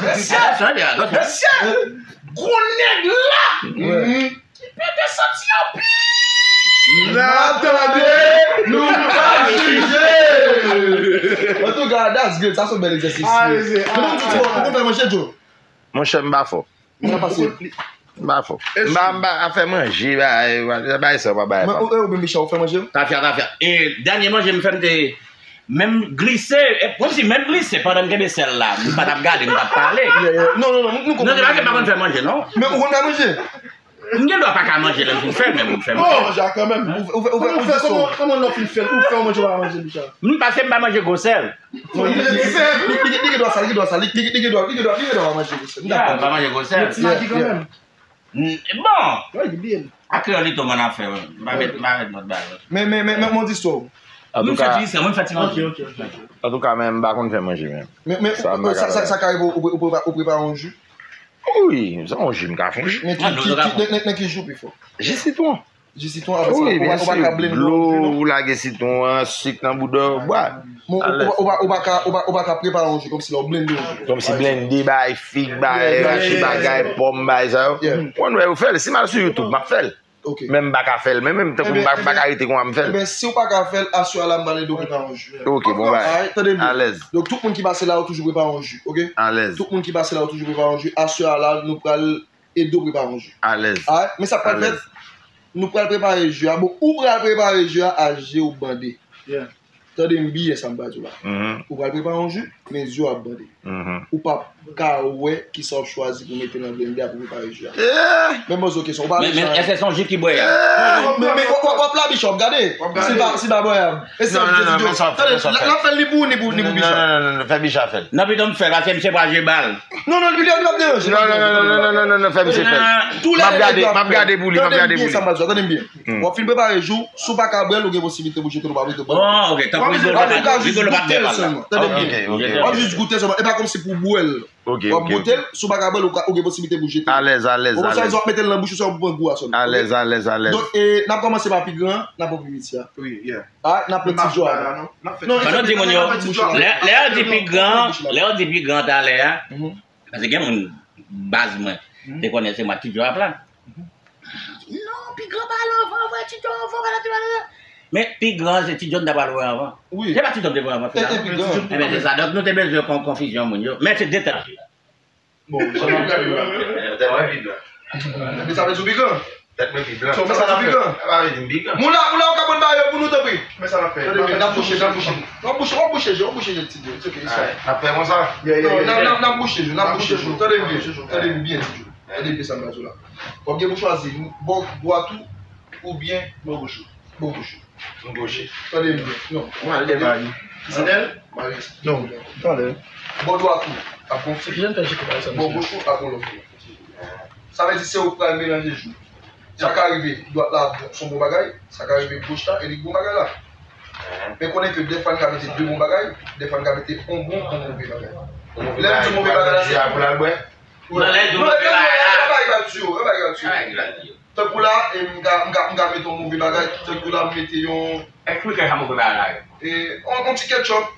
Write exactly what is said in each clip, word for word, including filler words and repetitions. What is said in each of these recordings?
Mesye, mesye, gwo nèg la ki pete santi anpil. N a tande, nou pa jije. Antouka, that's good. Sa se yon bèl egzèsis. Mwen menm, ou konn fè manje, Joe? Monchè, m pa fò. M pa fò. M pa, m pa, afè manje, bagay, bagay sa, pa bagay pa. Ou menm, Michel, ou fè manje? Tafya, tafya. E dènye manje m fè, m te menm glise, e, kòmsi menm glise, pandan m kenbe sèl la, m pa t ap gade, m t ap pale. Non, non, non, nou konprann. Non, se pa ke m pa konn fè manje, non. Men ou konn fè manje? M gen dwa pa ka manje lè m fin fè l, men m fè manje. Bon, manje a kanmenm. Ou fè, ou fè, ou fè, kòman, kòman lè w fin fè l, ou fè yon manje ou pa manje, Michel? M pase m pa manje gwo sèl. Li gen dwa sa, li gen dwa sa, li gen dwa, li gen dwa, li gen dwa pa manje gwo sèl. M dakò. M pa manje gwo sèl. Ti Magi kanmenm. Bon. Wi, li byen. A kreyòl li tou, mwen ap fè, wi. M pa met, m pa met nòt bagay. Men, men, men, men, mwen di sou. M fè ti sa, mwen fè ti manje. Ok, ok, ok. Antouka, men m pa konn fè manje, men. Men, men, sa, m pa sa, ka sa, sa ka rive, ou, ou, ou, ou prepare yon ji? Wi, sa yon ji, m ka fè yon ji. Men ki, ki, ki, nan, nan, nan ki ji w pi fò? Ji sitwon. Ji sitwon, apre sa, wi, ou pa, ou pa ka blende yon ji, non? Dlo, ou lage sitwon an, sik nan bouda, w bwè. Ou pa, ou pa, ou pa ka, ou pa, ou pa ka prepare yon ji kòmsi lè w blende yon ji. Kòmsi blende, bay fig, bay rachi, bagay, pòm, bay sa yo. Mwen wè yo fè l. Si m al sou YouTube, m ap fè l. Men m pa ka fè l. Men menm tankou m pa, m pa ka rete konsa m fè l. Eben, si w pa ka fè l, aswè a la, m pral ede w prepare yon ji. Ok, bon bagay. Alèz. Donk, tout moun ki pase la, yo toujou prepare yon ji, ok? Alèz. Tout moun ki pase la, yo toujou prepare yon ji. Aswè a la, nou pral ede w prepare yon ji. Alèz. Men sa k pral fèt, nou pral prepare ji a. Bon, ou pral prepare ji a, a je w bande. Tande m byen sa m pral di w la. Ou pral prepare yon ji, men je w ap bande. Ou p ap ka wè kisa w ap chwazi pou mete nan blende a pou prepare ji a. Men poze w kesyon, ou pa... Men, men, èske se yon ji ki bwè a? Men, men, w ap, w ap labiche, w ap gade. Si l pa, si l pa bwè a. E sa m te di w. Tande, l ap fè l ni pou ou, ni pou, ni pou Bicha. Non, non, non, non, fè Bicha fè l. Non, pito m fè l, paske misye pral jwe bal. Non, non, li, li ap deranje. Non, non, non, fè misye fè l. M ap gade, m ap gade pou li, m ap gade pou li. Tande m byen sa m pral di w la, tande m byen. W ap fin prepare ji w, si w pa ka bwè l, ou gen posiblite pou jete l, ou pa mete bwè. Bon, ok, tankou Rigolo pa, Rigolo pa bwè bal la. Tande m byen. W ap jis goute l sèlman. E pa kòmsi pou w bwè l. W ap goute l, si w pa ka bwè l, ou ka, ou gen posiblite pou jete l. Alèz, alèz, alèz. Ou konprann sa, w ap mete l nan bouch ou, se pou w pran gou a sèlman. Alèz, alèz, alèz. Donk, e, n ap kòmanse pa pi gran an, n ap pran pi piti a. Wi, yeah. A, n ap pran ti djò a. Non, pandan w di moun yo, lè, lè yo di pi gran, lè yo di pi gran talè a, paske gen moun, baz mwen, te konnen se mwen ak ti djò a plat. Non, pi gran pa al anvan, vre, ti djò anvan, vre, ti djò anvan. Men pi gran, se ti djò n ta pral wè anvan. Wi. Se pa ti djò m te pran anvan, finalement. Eben, se sa. Donk, nou te bezwen kon-, konfizyon moun yo. Men se de tèt. Bon, sa va. Tèt mwen pi gran. Men sa vle di w pi gran. Tèt mwen pi gran. So, men sa vle di w pi gran. Sa vle di m pi gran. Moun la, moun la, ou ka pran bagay yo pou nou, tanpri. Men sa n ap fè. Tande byen, n ap bouche, n ap bouche. W ap bouche, w ap bouche je, w ap bouche je, ti djò. It's ok, it's fine. N ap fè konsa. Non, n ap, n ap, n ap bouche je, n ap bouche je. Tande m byen, tande m byen, ti djò. Tande byen sa m pral di w la. W ap gen pou chwazi bò dwat ou oubyen bò goch ou. Bò goch ou. Bò goch. Tande m byen. Non. Mwen al dèyè Marie. Fidèl? Marie. Non. Tande. Bò dwat ou ap gon fil. Bò goch ou ap gon lòt fil. Sa vle di se ou k pral melanje jou. Sa ka rive dwat la se yon bon bagay, sa ka rive goch la e li k bon bagay la. Men konnen ke dèfwa n ka mete de bon bagay, dèfwa n ka mete yon bon, yon move bagay. Lè m di move bagay la, se pou l al bwè. Wi. Non, lè l di move bagay la. Yon bagay gratuit, yon bagay gratuit. Tankou la, e, m ka, m ka, m ka mete yon move bagay, tankou la, m mete yon... Eksplike sa move bagay la ye. E, yon, yon ti ketchup.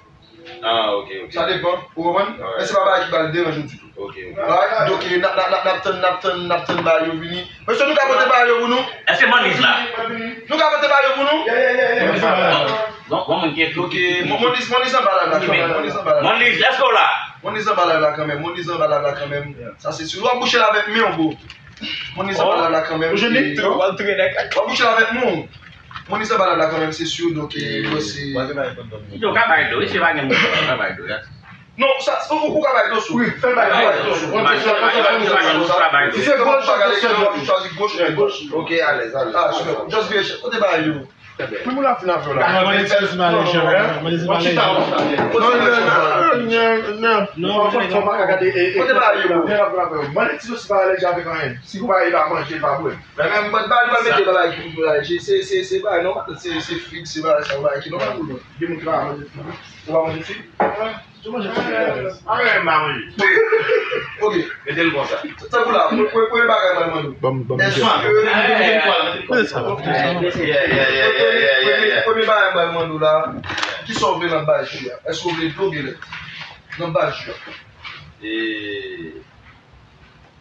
Ah, ok, ok. Sa depann, ou konprann? Men se pa bagay ki pral deranje w ditou. Ok, ok. Alright? Donk, e, n ap, n ap, n ap, n ap tann, n ap tann, n ap tann bagay yo vini. Mesye, nou ka pote bagay yo pou nou? Èske Monliz la? Nou ka pote bagay yo pou nou? Yeah, yeah, yeah, yeah. Bon, bon, bon, moun ki ekri. Ok, Mon-, Monliz, Monliz anba live la kanmenm. Monliz anba live la. Monliz, èske w la? Monliz anba live la kanmenm. Monliz anba live la kanmenm. Sa se si w ap bouche l avèk men w, bro. Monliz anba live la kanmenm. Ou jwenn li? W ap bouche l avèk men w. Monliz anba live la kanmenm, se si, donk, e, mwen se... Yo ka bay dlo, wi, se pa gen moun ki ka bay dlo, ya. Non, sa, ou, ou ka bay dlo sou. Wi, fè l bay dlo. Ou ka bay dlo sou. Si se goch, ou chwazi goch oubyen dwat. Ok, alèz, alèz. Ah, super. Just vire chèz. Kote bagay yo? Men moun la fin avè w la. Mwen li ti malèz, mwen li ti malèz. Non, non, non, non. Non, fò, fò pa ka gade, e, e, kote bagay yo? Mwen li ti sosi pa alèji avèk anyen. Si kou bagay pa manje, pa bwè. Men, men, mwen pa, mwen mete bagay ki pou bagay. Se, se, se bagay nòmal, se, se fig, se bagay sa, bagay ki nòmal pou nou. Gen moun ki pa manje fig. Ou pa manje fig? Ou manje fig? Ah, men, m pa manje. Ok. Mete l konsa. Tankou la, pre-, pre-, premye bagay mwen mande w. Èske... Premye, premye bagay mwen mande w la, kisa w vle nan baz ji a? Èske w vle dlo oubyen lèt? Nan baz ji a. E,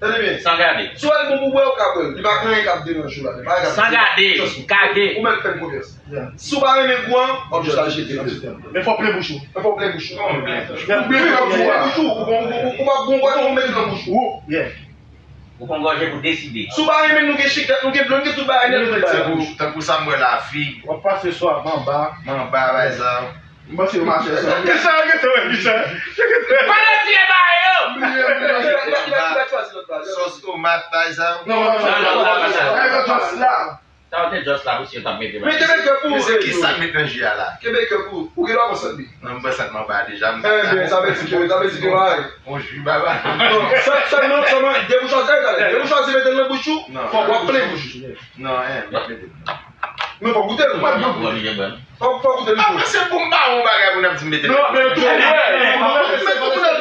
Tande byen. San gade. Si w wè l bon pou bwè, ou ka bwè l. Li pa gen anyen k ap deranje w ladan l. Pa gen anyen k ap deranje w. Just kage. Ou mèt fè l konfyans. Si w pa renmen gou an, w ap jis al jete l. Men fò w plen bouch ou. Men fò w plen bouch ou. Ou plen bouch ou. Ou p ap gon bwè, ou mete nan bouch ou. Ou pran gòje pou deside. Si w pa renmen l, nou gen chikèt, nou gen dlo, nou gen tout bagay nèt, nou mete sa nan bouch ou. Tankou sa m wè la, fig. W ap pase swa manba. Manba, pa egzanp. M panse yo mache ansanm. Kisa yo gentan wè, Michel? Yo gentan wè. Pa retire bagay yo! Li pa, li pa, li pa chwazi lòt bagay. Sòs tomat, pa egzanp. Non, non, non, non, non, non, non, non, non, non, non. Sa yo te just la pou si yo t ap mete bagay. Men kenbe kè pou ou, Joe. Men se kisa k met nan ji a la? Kenbe kè pou ou. Ou gen dwa pran sant li. Non, m pran sant manba a deja, m pa. Enben, sa vle di ke, sa vle di ke, bagay. Bon, ji baba. Non, sè-, sèlman, sèlman, depi w chwazi, talè, depi w chwazi mete l nan bouch ou, fòk w ap plen bouch ou. Non, en, m p ap mete l. Men fòk goute l. Fòk, fòk goute l. Apre se pou m pa wè yon bagay pou n ap di m mete l. Non, men tou, wè. Mete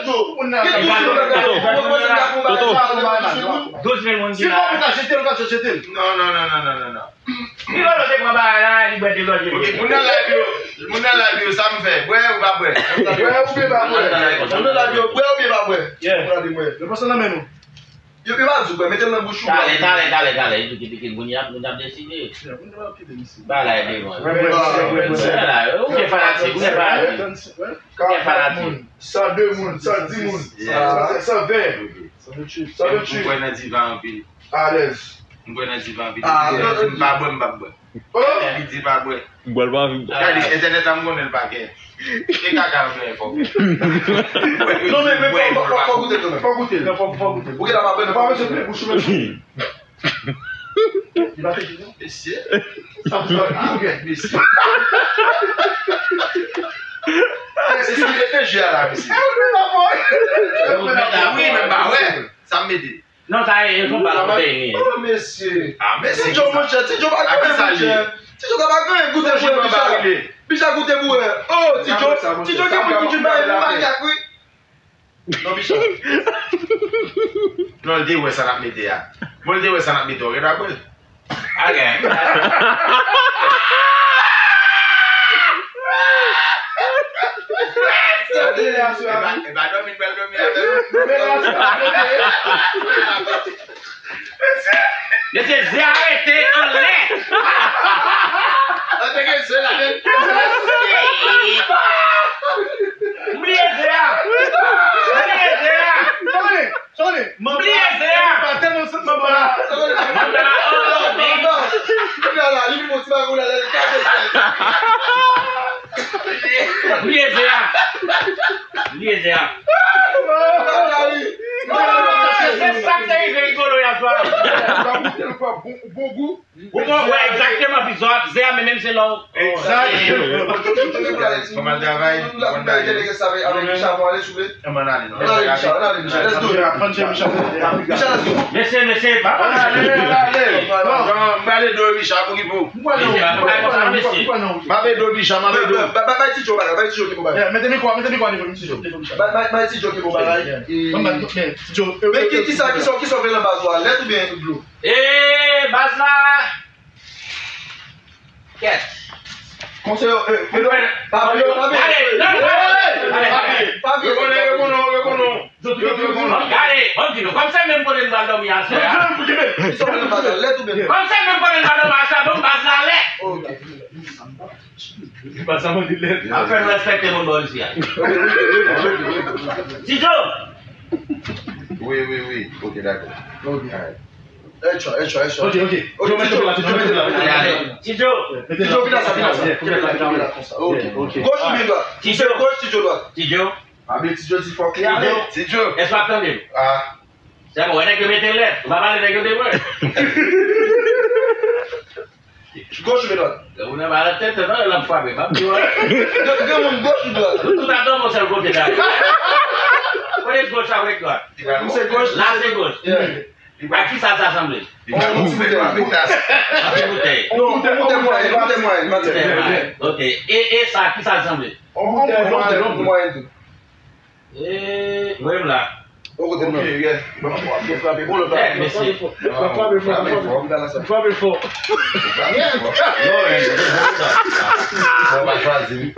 pou moun nan Joe. Gen toujou yon bagay. Toto, Toto. Douz mil moun ki la. Si w pa jete l, ou ka jete l. Non, non, non. Li lòlò te pran bagay la, li bwè de lòt. Ok, moun nan live yo, moun nan live yo, sa m fè? Bwè ou pa bwè? Bwè oubyen pa bwè? Moun nan live yo, bwè oubyen pa bwè? Moun nan live yo, bwè. Yo pa di w bwè, mete l nan bouch ou. Talè, talè, talè, talè. Epi, epi, moun y ap, moun y ap deside. Bagay devan. Ou gen fanatik, ou gen fanatik. Ou gen fanatik. San de moun, san di moun, san ven. San venntuit. M kwè nan diva anpil. Alèz. M kwè nan diva anpil. Depi m pa bwè, m p ap bwè. Depi di pa bwè. Bwè l pa anvi bwè. Gade, entènèt la m konnen l pa gen. E kaka m fè fò. Non, men, men fò, fò, fò, fò goute l kanmenm. Fò goute l. Non, fò, fò goute l. Ou gen la pa bwè, non, fò goute l. Bouch ou menm. Li pa te di non. Mesye. Sa, sa, mesye. Mesye, mete ji a la, mesye. Wi, men pa wè. Sa m mete. Non, sa e, e konpa la pwoteyini. Oh, mesye. Ah, mesye. Ti Joe, monchè, Ti Joe pa gen monchè. Ti Joe pa gen goute bouwè, Bicha. Bicha goute bouwè. Oh, Ti Joe, Ti Joe gen moun ki bay manyak, wi. Non, Bicha. Non, l te wè sa n ap mete a. Bon, l te wè sa n ap mete, ou gen dwa bwè l. Ok. Sa te la sou la. E pa, e pa dòmi, l pral dòmi avè nou. Mesye, ze a rete anlè. An te gen ze la menm. M bliye ze a. M bliye ze a. Tande, tande. M bliye ze a. Pa tèlman sot manba. Manba, oh, men. Li la, li vin bon ti bagay la, la, li ka fè sa. M bliye ze a. M bliye ze a. Se sa k te rive Rigolo yè swa. Bon, bon gou. Ou konn wè egzakteman pizza a, ze a, men menm se lò. Egzakteman. Kòman l travay? Bon bagay. Ann ale, Micha, ann ale, Micha, let's go. Micha, let's go. Mesye, mesye, pa pale. Ann ale, ann ale. Bon, m prale do Micha pou ki pou. Mesye, pa pale konsa, mesye. M ap ede w, Micha, m ap ede w. Bay, bay, bay Ti Joe bagay, bay Ti Joe ki pou bagay. Mete mikwo, mete mikwo a nivo Ti Joe. Bay, bay, bay Ti Joe ki pou bagay. Men ki, ki sa, ki sa, ki sa w vle nan baz la? Lèt oubyen dlo? E, baz la. Kèt. Konseye, e, Pedro, pa vle, pa vle. Gade, non, non, non, non, non. Pa vle. Reponn, reponn, reponn. Gade, ban m di nou, kòm se menm kote n pral dòmi aswè a. Kòm se menm kote n pral dòmi aswè a, ban m baz la lè. Baz la mande lè. Ap fè nou respekte moun bò isi a. Ti Joe! Wi, wi, wi. Ok, dakò. Alright. Headshot, headshot, headshot. Ok, ok. Ok, Ti Joe, mete la, Ti Joe, mete la. Ti Joe. Ti Joe, vin la sa, vin la sa. Vin la, vin la, vin la konsa. Ok, ok. Goch oubyen dwat? Ti Joe. Goch, Ti Joe, dwat. Ti Joe. Pa bliye Ti Joe di fòk li ale. Ti Joe. Èske w ap tande m? Ah. Se bon, wè nèg yo mete lèt. Ou pa pale nèg yo de mwen. Goch oubyen dwat? Ou nan malad tèt, non, l ap frape. M ap di w. Gen, gen moun goch ou dwat? Tout ap nan yon sèl kote la. Kote goch avèk dwat? M se goch. La se goch. Yeah. Ak ki sa sa sanble? Yon boutèy. Yon boutèy. Yon boutèy mwayen, boutèy mwayen, boutèy mwayen. Ok. E, e sa, ki sa l sanble? Yon boutèy mwayen tou. E, voye m la. Yon kote m nan. Ok, yeah. Bon, bon, bon, frape. Bon, lòt la. Eh, mesye. Frape fò, frape fò, frape fò. Frape fò. Non, eh, bon, bon, bon. Bon, pa chwazi m.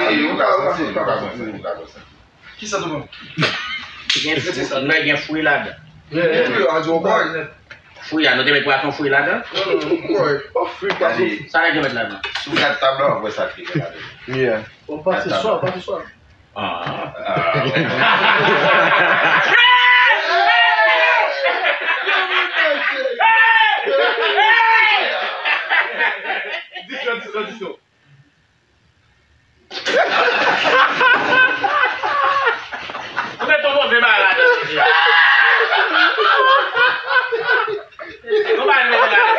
santi, ou ka santi, ou ka santi, ou ka santi. Ki sant ou pran? Gen fwi, gen fwi ladan. Gen fwi, a di w kòrèk. Fwi a, nou te met pwason fwi ladan? Non, non, non, kòrèk. Bon, fwi, pwason. Sa nèg yo met ladan? Si w gad tab la, w ap wè sa k gen ladan. Yeah. Bon, pase swa, pase swa. Ah. Ah, wè. Dis yo, dis yo, dis yo. Ou met yon move bagay ladan, mesye. Yon bagay move ladan.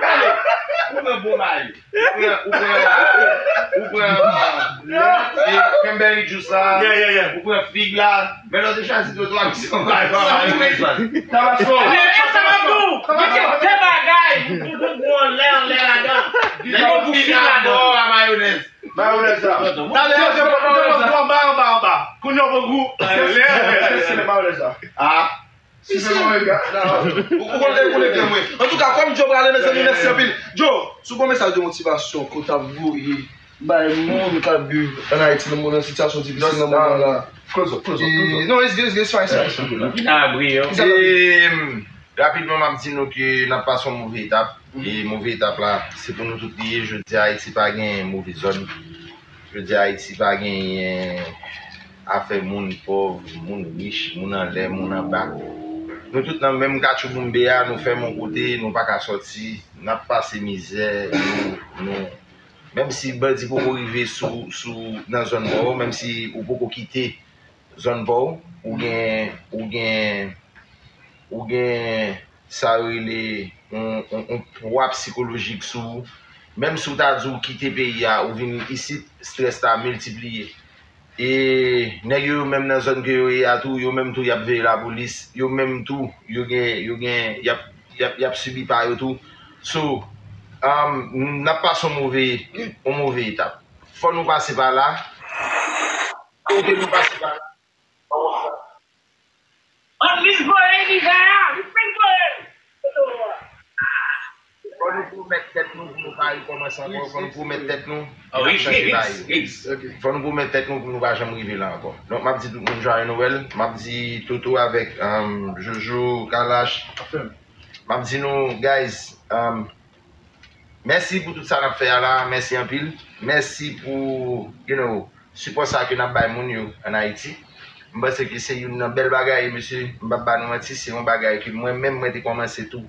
Gade, ou pran bon bagay. Ou pran, ou pran, ou pran, e, cranberry juice la. Yeah, yeah, yeah. Ou pran fig la. Men lè w te chwazi twa, twa misyon pa yo pa mal. Tabasco. Men, men, sa va tou. Tabasco. Gen de bagay pou, pou, pou anlè, anlè ladan. Lè yo fig ladan. Mayonèz. Mayonèz la. Talè yo te pran mayonèz la. Anba, anba, anba. Kounye a w pran gou. Mayonèz la. Ah. Si se mwen, gars. Ou, ou konn, ou konn krèm, wi. Antouka, kòm Joe prale, mezanmi, mèsi anpil. Joe, si w gen yon mesaj de motivasyon ke w ta voye bay moun k ap viv ann Ayiti, nan moman, nan sitiyasyon difisil nan moman la. Close up, close up, close up. Non, it's good, it's fine, it's fine, it's fine. Li nan abri, yo. E, rapidman, m ap di nou ke n ap pase yon move etap. E move etap la, se pou nou tout li ye. Jodi a, Ayiti pa gen move zòn. Jodi a, Ayiti pa genyen afè moun pòv, moun rich, moun anlè, moun anba. Nou tout nan menm katchouboumbe a, nou fèmen yon kote, nou pa ka sòti, n ap pase mizè, nou, nou, menm si bandi poko rive sou, sou, nan zòn pa w, menm si ou poko kite zòn pa w, ou gen, ou gen, ou gen sa yo rele yon, yon, yon pwa sikolojik sou ou. Menm si w ta di w kite peyi a, ou vin isit, strès la miltipliye. E nèg yo, yo menm nan zòn ke yo ye a tou, yo menm tou y ap veye lapolis, yo menm tou, yo gen, yo gen, y ap, y ap, y ap sibi pa yo tou. So, um, n ap pase yon move, yon move etap. Fò nou pase pa la. Kote nou pase pa la. Anlis voye li vè a, li fin voye l. Fò nou pwomèt tèt nou pou nou pa rekòmanse ankò. Fò nou pwomèt tèt nou pou n ap chanje bagay yo. Fò nou pwomèt tèt nou pou nou pa janm rive la ankò. Donk, m ap di tout moun Joyeux Noël. M ap di Toto avèk, um, Jojo, Kalash. M ap di nou, guys, um, mèsi pou tout sa n ap fè a la. Mèsi anpil. Mèsi pou, you know, sipò sa ke n ap bay moun yo ann Ayiti. M panse ke se youn nan bèl bagay, mesye, m p ap ba nou manti, se yon bagay ke mwen menm mwen te kòmanse tou.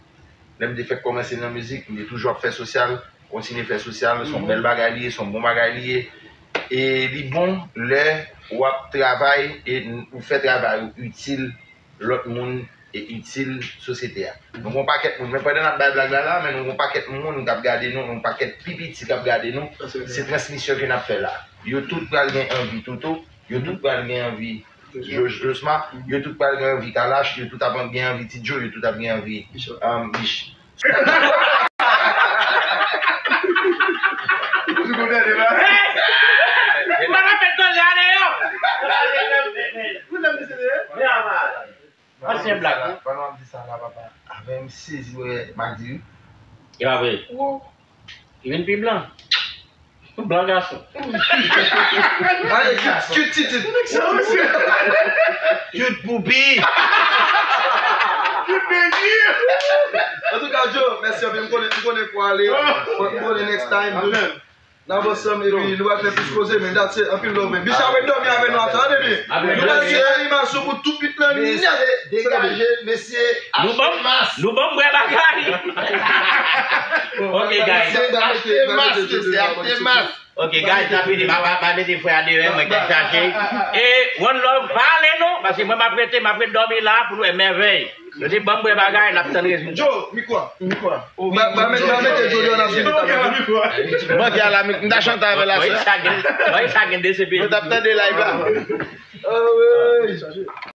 Lè m te fèk kòmanse nan mizik, m te toujou ap fè sosyal, kontinye fè sosyal, se yon bèl bagay li ye, se yon bon bagay li ye. E li bon lè w ap travay e n- ou fè travay ou itil lòt moun e itil sosyete a. Nou gon pakèt moun, men pandan n ap bay blag la la, men nou gon pakèt moun k ap gade nou, yon pakèt pi piti k ap gade nou, se transmisyon ke n ap fè la. Yo tout pral gen anvi Toto, yo tout pral gen anvi Joj Josma, yo tout pral gen anvi Kalash, yo tout ap gen anvi Ti Joe, yo tout ap gen anvi, um, Mich. Ou konn tande la? Hey! Ou pa ka fè tande a deyò. Ou nan misye de? Ansyen blag, wi. Pandan w ap di sa la, papa, avè m sezi wè Madi, wi. E pa vre. Li vin pi blan. Blan gason. Ale, cute, cute, cute, cute. Cute poupi. Antouka, Joe, mèsi anpil. M konnen, m konnen pou ale. M konnen next time. N ap ansanm epi nou pral fè plis koze, men that's it. Anpil love, men. Bicha ap dòmi avè nou atò, tande byen. Nou pral gen animasyon pou tout pit lan nèt. Degaje, mesye, nou ban, nou ban m bwè bagay. Ok, guys. Achte mas, mesye, achte mas. Ok, guys, n ap fini. Pa, pa, pa mete frè a deyò, mwen k ap chache. E, one love, pa ale non, paske mwen m ap rete, m ap ret dòmi la pou nou wè mèvèy. Yo di, "Ban m bwè bagay, n ap tann rezilta." Joe, mikwo a, mikwo a. Ba, ba, mete, ba, mete Joe deyò, n ap vini talè. Manke a la, m ta chante avè l aswè. Mwen t ap tande live la. Ah, wi.